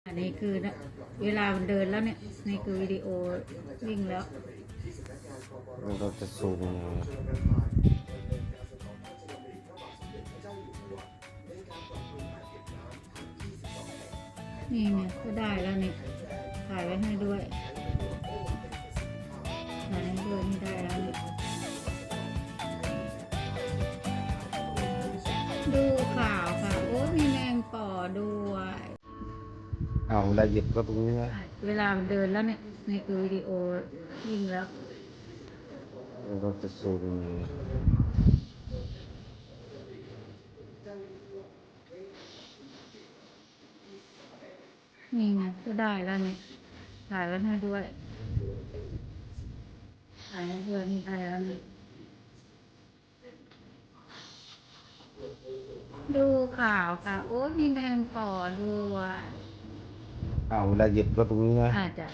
ອັນນີ້ຄືເວລາມັນເດີນແລ້ວເນຍ ນີ້ຄືວິດີໂອວິ່ງແລ້ວ ມັນກໍຈະຊູມ ນີ້ໄງ ກໍໄດ້ແລ້ວນີ້ ຖ່າຍໄວ້ໃຫ້ດ້ວຍ ຖ່າຍໃຫ້ດ້ວຍ ນີ້ໄດ້ແລ້ວນີ້ ດູຂາວຄ່ະ ໂອ້ ມີແມງປໍດ້ວຍ ເອົາລະເອີດເບິ່ງເນາະ ເວລາມັນເດີນແລ້ວນີ້ ນີ້ຄືວິດີໂອວິ່ງແລ້ວ ມັນກໍຈະຊູມ ນີ້ໄງ ກໍໄດ້ແລ້ວນີ້ ຖ່າຍໄວ້ໃຫ້ດ້ວຍ ຖ່າຍໃຫ້ດ້ວຍ ນີ້ໄດ້ແລ້ວນີ້ ດູຂາວຄ່ະ ໂອ້ຍ ມີແມງປໍດ້ວຍ ເອົາລະເອີດເບິ່ງເນາະ ອາດຈະ